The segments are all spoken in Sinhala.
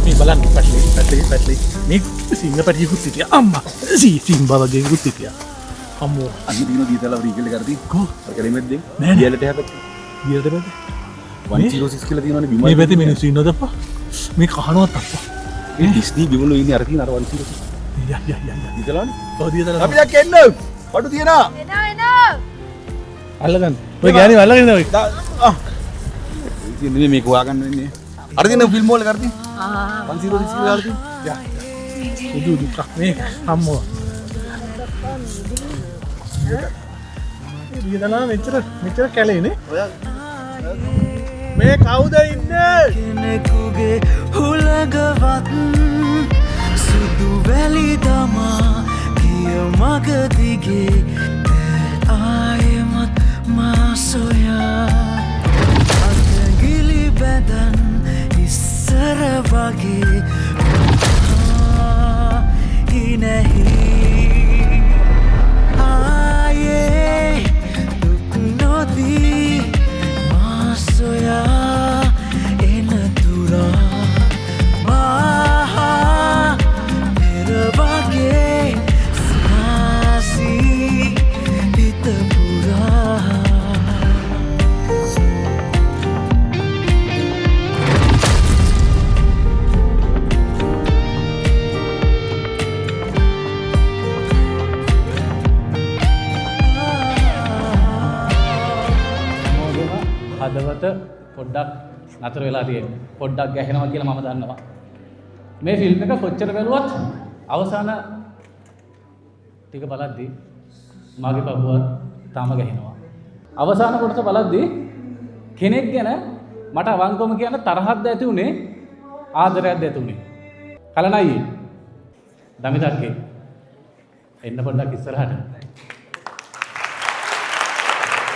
මේ බලන්න පැටලි පැටලි පැටලි. මේ සිංහ පැටියෙකුත් හිටියා. අම්මා සිම්බා වගේ එකකුත් හිටියා. අම්මෝ. අන්න තියෙනවා දීතලා රීගල් එක අර තියෙන. කෝ? අර කැලේ මැද්දෙන්. නෑ නෑ. දියලට එහා පැත්තේ. දියලට පැත්තේ. 106 කියලා තියෙනවනේ බිම. මේ පැත්තේ මිනිස්සු ඉන්නවද අප්පා? මේ කහනවත් අප්පා. මේ ඩිස්නි බිමලු ඉන්නේ අර තියෙන අර 106. යා යා යා යා. දීතලානේ. ඔව් දීතලා. අපි දැක්ක එන්න. බඩු තියනවා. එනවා එනවා. අල්ලගන්න. ඔය ගෑණි අල්ලගෙන ඉන්න ඔය. ආ. ඉතින් නෙමෙයි මේක හොයාගන්න වෙන්නේ. අර තියෙන ෆිල්ම් හෝල් එක අර තියෙන. 106 කියලා අර තියෙන. යා. සුදු දුකක් මේ අම්මෝ. දියතලා මෙච්චර මෙච්චර කැලේ නේ. මේ කවුද ඉන්නේ? කෙනෙකුගේ හුළඟවත් සුදු වැලි දමා ගිය මග දිගේ ආයෙමත් මා සොයා අතගිලි බැඳන් ඉස්සර වගේ හිනැහි ආයේ දුක් නොදී මා සොයා එන තුරා මහා පෙර වගේ සිනාසී හිත පුරා. හැමෝගෙම හදවත පොඩ්ඩක් නතර වෙලා තියෙන්නේ. පොඩ්ඩක් ගැහෙනවා කියලා මම දන්නවා. මේ ෆිල්ම් එක කොච්චර බැලුවත් අවසාන ටික බලද්දී මගේ පපුව තාම ගැහෙනවා. අවසාන කොටස බලද්දී කෙනෙක් ගැන මට අවංකවම කියන්න තරහක්ද ඇති වුණේ, ආදරයක්ද ඇති වුණේ. කලනයි දමිතක්ගේ එන්න පොඩ්ඩක් ඉස්සරහට.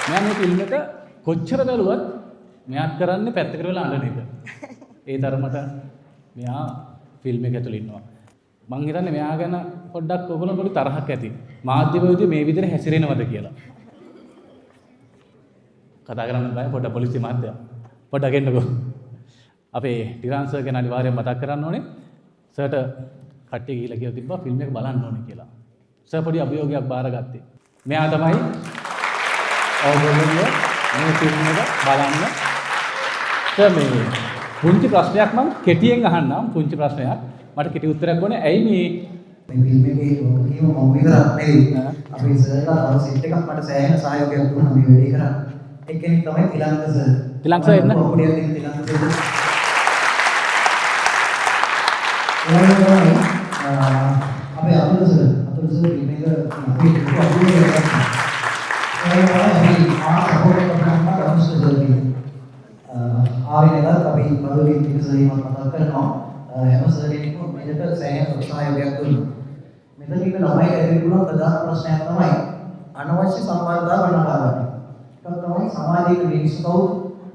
මෙයා මේ ෆිල්ම් එක කොච්චර බැලුවත් මෙයාත් කරන්නේ පැත්තකට වෙලා අඬන එක. ඒ තරමට මෙයා ෆිල්ම් එක ඇතුළේ ඉන්නවා. මං හිතන්නේ මෙයා ගැන පොඩ්ඩක් ඔයගොල්ලෝ පොඩි තරහක් ඇති. මාධ්‍ය මේ විදිහට හැසිරෙනවද කියලා. කතා කරන්න බෑ පොඩ්ඩක් පොලිසිය මහත්තයා. පොඩ්ඩක් එන්නකෝ. අපේ ටිරාන් සර් ගැන අනිවාර්යයෙන් මතක් කරන්න ඕනේ. සර්ට කට්ටිය ගිහිල්ලා කියලා තිබ්බා ෆිල්ම් එක බලන්න ඕනේ කියලා. සර් පොඩි අභියෝගයක් බාරගත්තේ. මෙයා තමයි ඔයගොල්ලෝ මේ ෆිල්ම් එක බලන්න. සර් මේ පුංචි ප්‍රශ්නයක් මං කෙටියෙන් අහන්නම්. පුංචි ප්‍රශ්නයක්. මට කෙටි උත්තරයක් ඕනේ. ඇයි මේ මේ ෆිල්ම් එකේ වගකීම මම විතරක් නෙවෙයි. අපේ සර්ලා තව සෙට් එකක් මට සෑහෙන සහයෝගයක් දුන්නා මේ වැඩේ කරන්න. එක්කෙනෙක් තමයි තිලංක සර්. තිලංක සර් එන්න. පොඩියක් දෙන්න තිලංක සර්. ඒ වගේම තමයි අපේ Athula sir. Athula sir film එක අපි ලොකු අභියෝගයක් ගත්තා. ඒ වගේම තමයි අපි ආ සපෝට් එක කරනවා ධනුෂ්ක සර්ගේ. ආවේ නැතත් අපි බලුවේ තියෙන සර් එහෙමත් මතක් කරනවා. හැම සර් කෙනෙක්ම මේකට සෑහෙන සහයෝගයක් දුන්නා. මෙතන ඉන්න ළමයි ඇති පුළුවන් ප්‍රධාන ප්‍රශ්නයක් තමයි අනවශ්‍ය සම්බන්ධතා ගණනා ගන්න. එකක් තමයි සමාජයේ ඉන්න මිනිස්සු කවුද,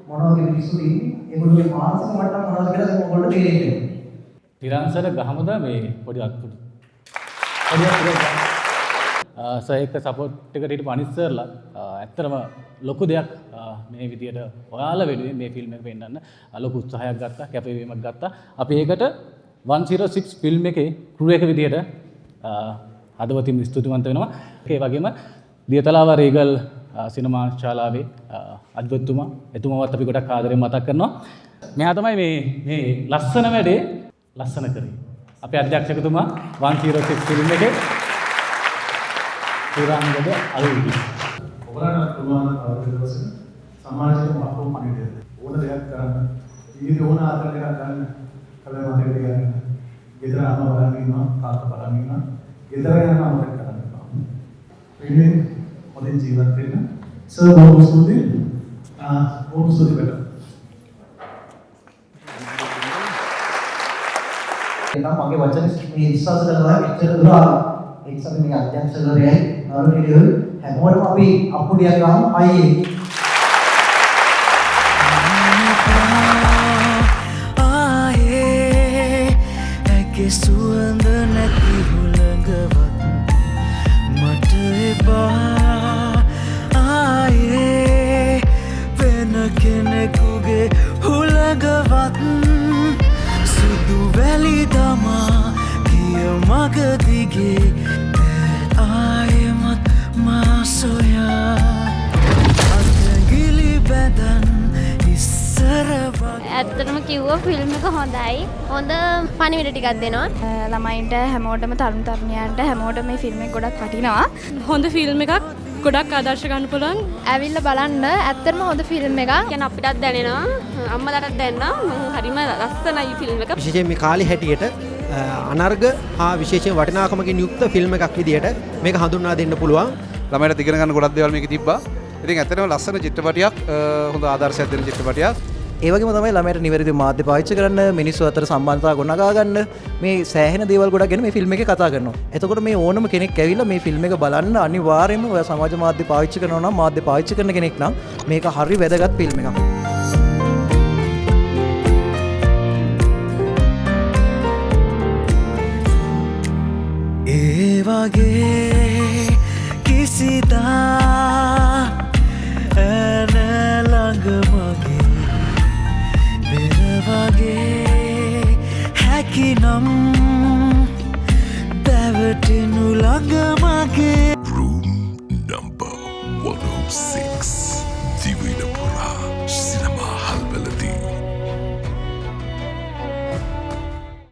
මොන වගේ මිනිස්සුද ඉන්නේ, ඒගොල්ලෝගේ මානසික මට්ටම මොනවද කියලා දැන් ඔයගොල්ලෝ තේරෙන්නේ නැහැ. ටිරාන් සර් ගහමුද මේ පොඩි අත්පොඩි. පොඩි අත්පොඩි ගහමු. සර් එක්ක සපෝට් එකට හිටපු අනිත් සර්ලා ඇත්තටම ලොකු දෙයක් මේ විදියට ඔයාලා වෙනුවෙන් මේ ෆිල්ම් එක පෙන්නන්න ලොකු උත්සාහයක් ගත්තා, කැපවීමක් ගත්තා. අපි ඒකට 106 ෆිල්ම් එකේ ක්‍රූ එක විදියට හදවතින්ම ස්තුතිවන්ත වෙනවා. ඒ වගේම දියතලාව රීගල් සිනමා ශාලාවේ අධිපතිතුමා එතුමාවත් අපි ගොඩක් ආදරෙන් මතක් කරනවා. මෙයා තමයි මේ මේ ලස්සන වැඩේ ලස්සන කරේ. අපේ අධ්‍යක්ෂකතුමා 106 ෆිල්ම් එකේ සුරාංගද අලුවි. ඔයාලට පුළුවන් නම් තව දවසක සමාජයට මොකක් හෝ පණිවිඩයක් දෙන්න. ඕන දෙයක් කරන්න. ජීවිතේ ඕන ආදරයක් ගන්න. හැබැයි මතක තියාගන්න. ගෙදර අම්මා බලන් ඉන්නවා, තාත්තා බලන් ඉන්නවා. ගෙදර යන අමතක කරන්න එපා. වෙනුවෙන් හොඳින් ජීවත් වෙන්න. සර් බොහොම ස්තුතියි. බොහොම ස්තුතියි බෙටා. එනම් මගේ වචන මේ විශ්වාස කරලා මෙච්චර දුර ආවා. ඒ නිසා මේ අධ්‍යක්ෂකවරයයි නළු නිළියෝයි හැමෝටම අපි අප්පුඩියක් ගහමු අයියේ. ආයේ ඇගේ සුවඳ නැති හුළඟවත් මට එපා. ආයේ වෙන කෙනෙකුගේ හුළඟවත් සුදු ඇත්තටම කිව්වොත් ෆිල්ම් එක හොඳයි. හොඳ පණිවිඩ ටිකක් දෙනවා. ළමයින්ට හැමෝටම, තරුණ තරුණියන්ට හැමෝටම මේ ෆිල්ම් එක ගොඩක් වටිනවා. හොඳ ෆිල්ම් එකක්, ගොඩක් ආදර්ශ ගන්න පුළුවන්. ඇවිල්ලා බලන්න, ඇත්තටම හොඳ ෆිල්ම් එකක්. කියන්නේ අපිටත් දැනෙනවා, අම්මලාටත් දැනෙනවා. හරිම ලස්සනයි ෆිල්ම් එක. විශේෂයෙන් මේ කාලේ හැටියට අනර්ග හා විශේෂයෙන් වටිනාකමකින් යුක්ත ෆිල්ම් එකක් විදියට මේක හඳුන්වා දෙන්න පුළුවන්. ළමයින්ට ඉගෙන ගන්න ගොඩක් දේවල් මේකේ තිබ්බා. ඉතින් ඇත්තටම ලස්සන චිත්‍රපටයක්, හොඳ ආදර්ශයක් දෙන චිත්‍රපටයක්. ඒ වගේම තමයි ළමයට නිවැරදි මාධ්‍ය පාවිච්චි කරන්න, මිනිස්සු අතර සම්බන්ධතා ගොඩනගා ගන්න, මේ සෑහෙන දේවල් ගොඩක් ගැන මේ ෆිල්ම් එකේ කතා කරනවා. එතකොට මේ ඕනම කෙනෙක් ඇවිල්ලා මේ ෆිල්ම් එක බලන්න අනිවාර්යයෙන්ම ඔයා සමාජ මාධ්‍ය පාවිච්චි කරනවා නම්, මාධ්‍ය පාවිච්චි කරන කෙනෙක් නම් මේක හරි වැදගත් ෆිල්ම් එකක්. ඒ වගේ කිසිදා ඈ ළඟ මගේ පෙර වගේ හැකිනම් දැවටෙනු ළඟ මගේ. Room number 106, Divinapura.